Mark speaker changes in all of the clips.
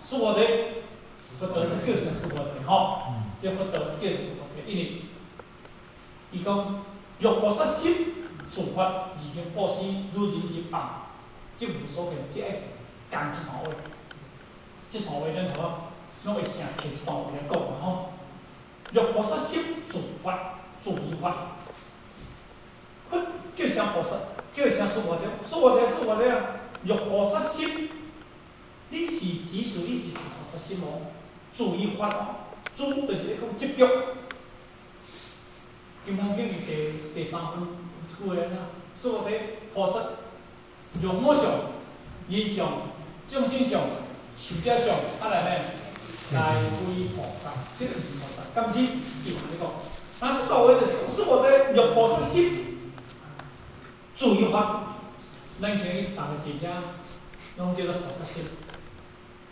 Speaker 1: 须菩提，佛陀叫啥须菩提吼？這佛陀叫須菩提，因為伊講若菩薩心自發而行布施，如人入暗，即無所見，這愛講這段話。這段話咱吼攏會成摕這段話來講嘛吼。若菩薩心自發，自於發，佛叫聲菩薩，叫聲須菩提，須菩提，須菩提啊！若菩薩心，你是即使你是菩薩心哦，自於發哦，自就是咧講執著。金剛經伊第三分有一句話按怎？須菩提，菩薩若我相、人相、眾生相、壽者相，啊來呢？來歸菩薩，這個毋是菩薩。敢是伊嘛咧講？那這段話就是講，須菩提，若菩薩心，自於發，咱今日逐个坐遮，攏叫做菩薩心。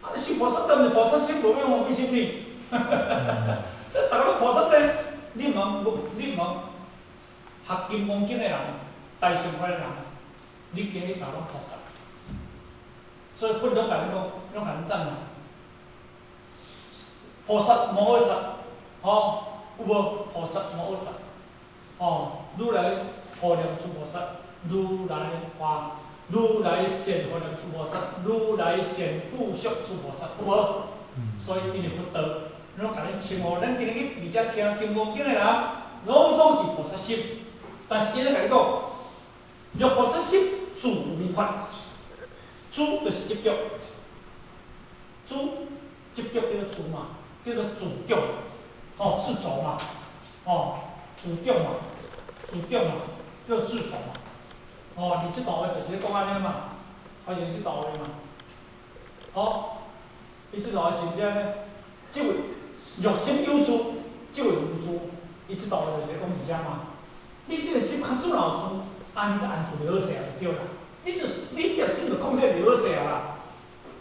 Speaker 1: 啊，你修菩薩當是菩薩心，無欲望去啥物？這逐个攏菩薩呢？你毋通，你毋通學金剛經的人，大乘法的人，你今日逐個攏菩薩。所以佛攏共恁講，攏共恁讚嘛。菩薩摩訶薩，吼，有無？菩薩摩訶薩，吼，如來護念諸菩薩，如來華，如來善護念諸菩薩，如來善付囑諸菩薩，有無？所以因為佛道，攏共恁稱呼，咱今日去佇遮聽金剛經的人，攏總是菩薩心。但是伊咧共你講，若菩薩心自有法，自就是執著，自執著叫做自嘛，叫做自著，吼，自著嘛，吼，自著嘛，自著嘛，叫做自著嘛。吼，你這段話就是咧講按呢嘛，還是這段話嘛？吼，伊這段話是啥呢？這位若心有住，這位無住，伊這段話就是咧講是啥嘛？你這個心假使若有住，按呢就按住就好勢就對啦。你就你這個心就控制就好勢啦。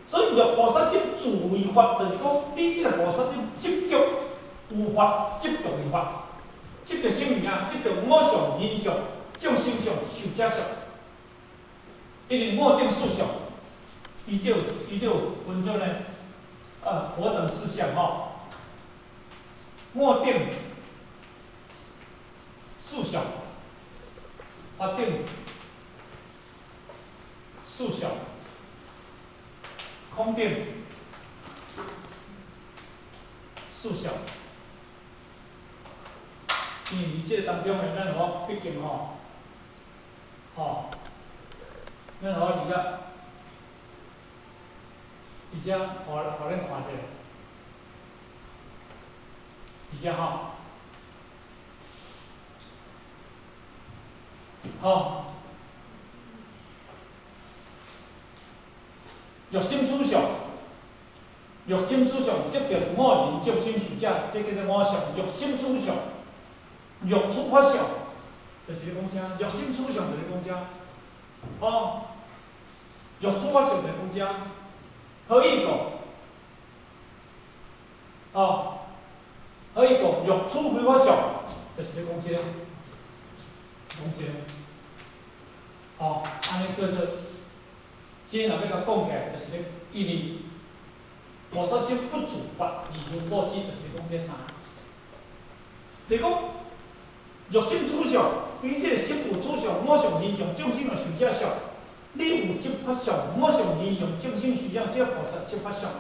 Speaker 1: 所以若菩薩心自為法，就是講你這個菩薩心執著有法，執著有法，執著啥物件？執著我相、人相、眾生相、壽者相。因為我等四相，伊就分做呢，我等四相吼，我等四相，法等四相，空等四相。因為佇這個當中呢，咱有畢竟吼，吼，咱有佇遮，佇遮，予予恁看者，佇遮吼，吼，若心處相，若心處相，執著我人眾生壽者，這叫做我相。若心處相，若處法相，就是咧講啥？若心處相就是講啥？吼，若處法相就是講啥？何以故？吼，何以故？若處非法相，就是咧講這個，講這個。吼，按呢叫做，這若欲共講起來，就是咧，因為菩薩心不住法，而行布施，就是講這三。就是講，若心處相，你這個心有處相，我相、人相、眾生相、壽者相，你有執法相，我相、人相、眾生壽者，這個菩薩執法相。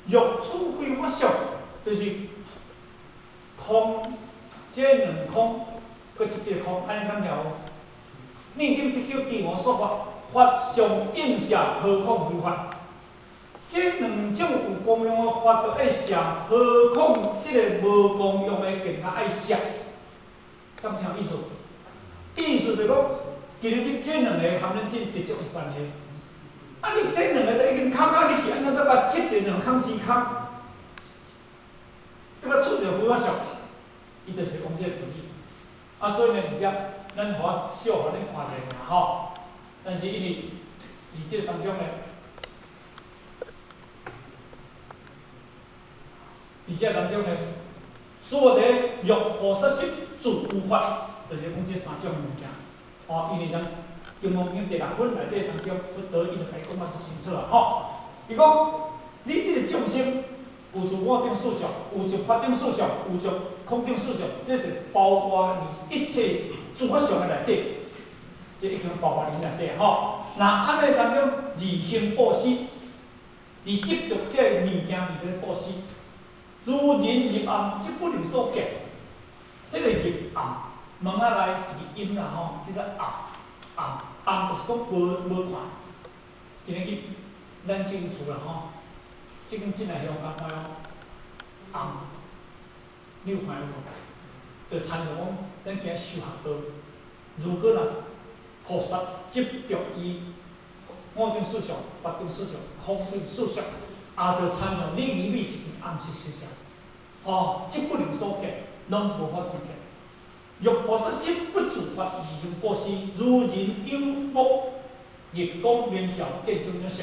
Speaker 1: 若處非法相，就是空，這兩空，閣一個空，按呢敢聽無？念經比丘對我說法，法相應攝，何況非法？這兩種有功用的法都愛攝，何況這個無功用的更較愛攝？敢聽意思？意思就是講，今日你這兩个含咱真直接有關係。啊，你這兩個都已經空啊，你是按怎閣共執一個兩空之空？這個出一個非法相，伊就是講這個道理。啊，所以呢，佇遮咱予我小予恁看一下爾吼。但是因為佇這個當中呢，佇這個當中呢，所有的若菩薩心自有法，就是講這三種物件。吼，因為咱金剛經第六分內底當中，佛陀伊就共講啊足清楚啊吼。伊講你這個眾生有著五頂四相，有著法頂四相，有著空頂四相，這是包括你一切諸法相的內底，這已經包括佇內底吼。若按呢當中而行布施，而執著這個物件佇咧布施，如人入暗，則不能所見。彼個入暗，門仔內一個陰啦吼，叫做暗暗暗，就是講無無看。今日去咱這間厝啦吼，這間進來鄉間看哦，暗，你有看無？就親像講，咱今修學道，如果若菩薩執著伊五頂四相、法頂四相、空頂四相，也就親像你入去一間暗室時陣，哦，則不能所見，攏無法度見。若菩薩心不自發而行布施，如人有目，日光明照，見種種色。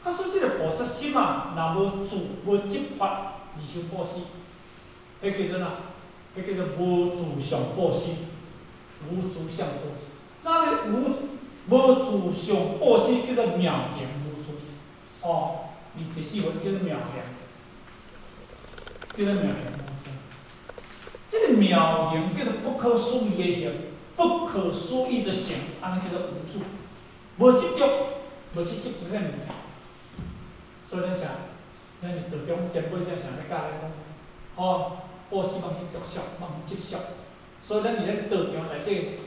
Speaker 1: 假使這個菩薩心啊，若無自無執發而行布施，彼叫做哪？彼叫做無自相布施，無自相布施。那個無無自相布施叫做妙行無住。哦，伊第四文叫做妙行，叫做妙行無住。這個妙行叫做不可思議的行，不可思議的行，按呢叫做無住，無執著，無去執著這個物件。所以咱啥，咱是道中前輩者啥咧教咱講，吼，布施莫去著相，莫去執相。所以咱佇咧道場內底，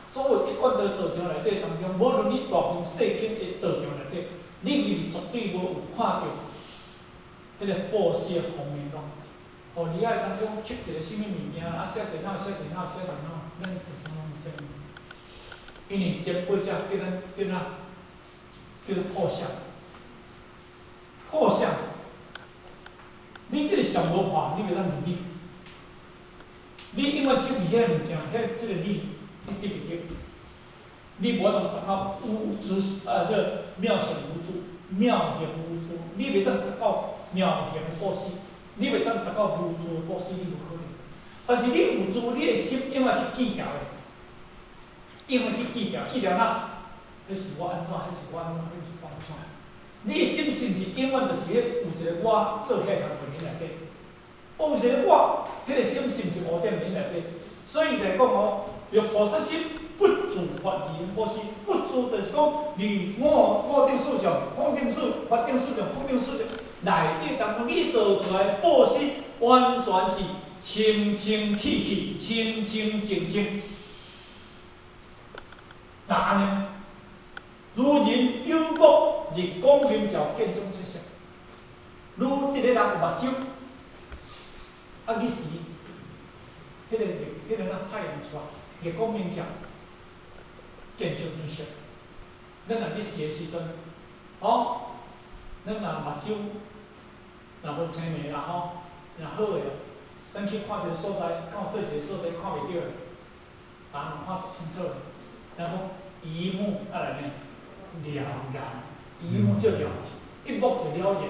Speaker 1: 所有一貫的道場內底當中，無論你大經細經的道場內底，你入去絕對無有看著彼個布施的方面咯。哦，你愛當中刻一個啥物物件，啊寫一個哪，寫一個哪，寫一個哪，咱道場攏毋知。因為前輩者叫咱叫哪，叫做破相。破相，你這個相無破，你袂當入去。你永遠執著彼个物件，彼這個你，你得袂著。你無法度達到無住啊，這妙行無住，妙行無住，你袂當達到妙行布施，你袂當達到無住布施，你無可能。但是你有住，你的心永遠去記牢的，永遠去記牢，記牢哪？彼是我按怎？彼是我按怎？彼是我按怎？你的心是毋是永遠就是彼有一個我做遐工課佇內底？有一個我，彼個心是毋是烏點佇內底？所以來講哦，若菩薩心不住發而行布施，不住就是講，你五五頂四相、空頂四、法頂四相、空頂四相內底當中，你所做的布施完全是清清氣氣、清清淨淨。若按呢，如人有目，日光明照，見種種色。如這個人有目睭，啊，日時，彼個日，彼個哪太陽出來，日光明照，見種種色。咱若日時的時陣，吼，咱若目睭若無青暝啦吼，若好的，咱去看一個所在，敢有佗一個所在看袂著的？人看足清楚的，然後一目啊來呢，了然，一目就了，一目就了然，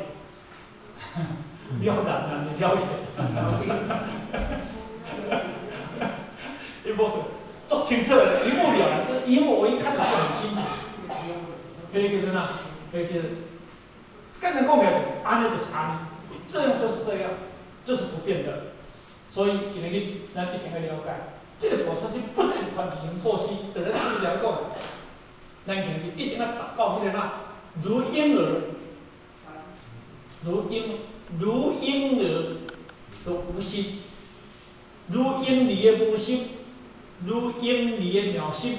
Speaker 1: 了然啊，了然，一目就足清楚的，一目了然，就是一目我一看就很清楚。彼个叫做哪？彼个叫做简單講起來，按呢就是按呢，這樣就是這樣，這是不變的。所以今日咱一定要了解，這個菩薩是不住發而行布施，就咱拄才講，咱今日一定要達到彼個哪，如嬰兒，如嬰如嬰兒的無心，如嬰兒的無心，如嬰兒的妙心，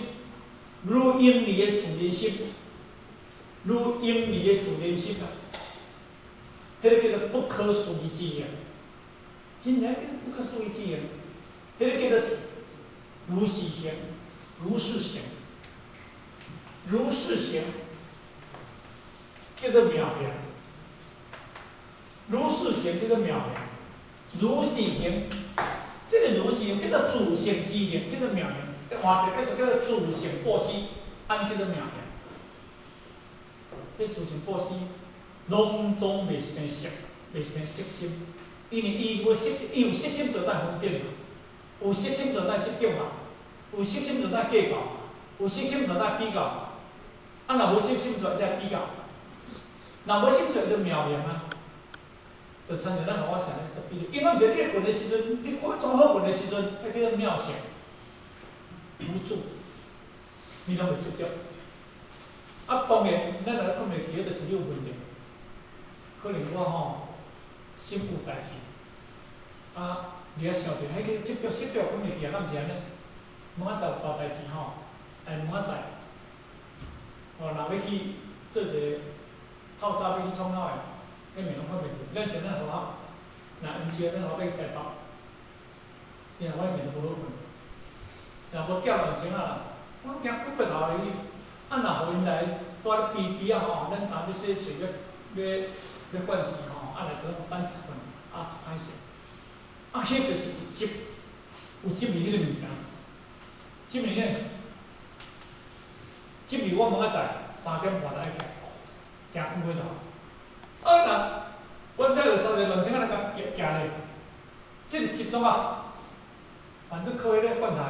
Speaker 1: 如嬰兒的自然心，如嬰兒的自然心啊，彼個叫做不可思議之行，真正不可思議之行，彼個叫做如是行，如是行，如是行，叫做妙行，如是行叫做妙行，如是行，這個如是行叫做自性之行，叫做妙行，換一個叫做自性布施，按呢叫做妙行。彼自性布施，攏總袂生色，袂生色心，因為伊無色心，伊有色心就當分別嘛，有色心就當執著嘛，有色心就當計較嘛，有色心就當比較嘛，啊若無色心就會當比較。若無興趣就妙用啊，就親像咱予我想咧做比喻，因為毋是你睏的時陣，你看裝好睏的時陣，彼叫做妙想，無住，你攏會執著。啊，當然，咱若睏袂去，彼就是你有問題。可能我吼心有代誌，啊，你愛想著，彼叫執著、執著睏袂去啊，敢毋是按呢？明仔載有大代誌吼，哎，明仔載，吼，若欲去做一个透早欲去創哪的，彼暝攏睏袂去。咱是咱好好，若毋是咱後欲去台北，真正我暝都無好睏。若無叫亂情啊啦，我驚骨骨頭去，啊若予𪜶來蹛咧邊邊仔吼，咱若欲洗喙欲欲欲灌食吼，啊來閣等一頓，啊歹勢。啊，彼就是有執，有執迷彼个物件，執迷呢？執迷我明仔載3點半就愛起來，驚睏過頭。啊，若阮遮有三個亂槍仔來共行行咧，這個集中啊，反正靠彼个罐頭。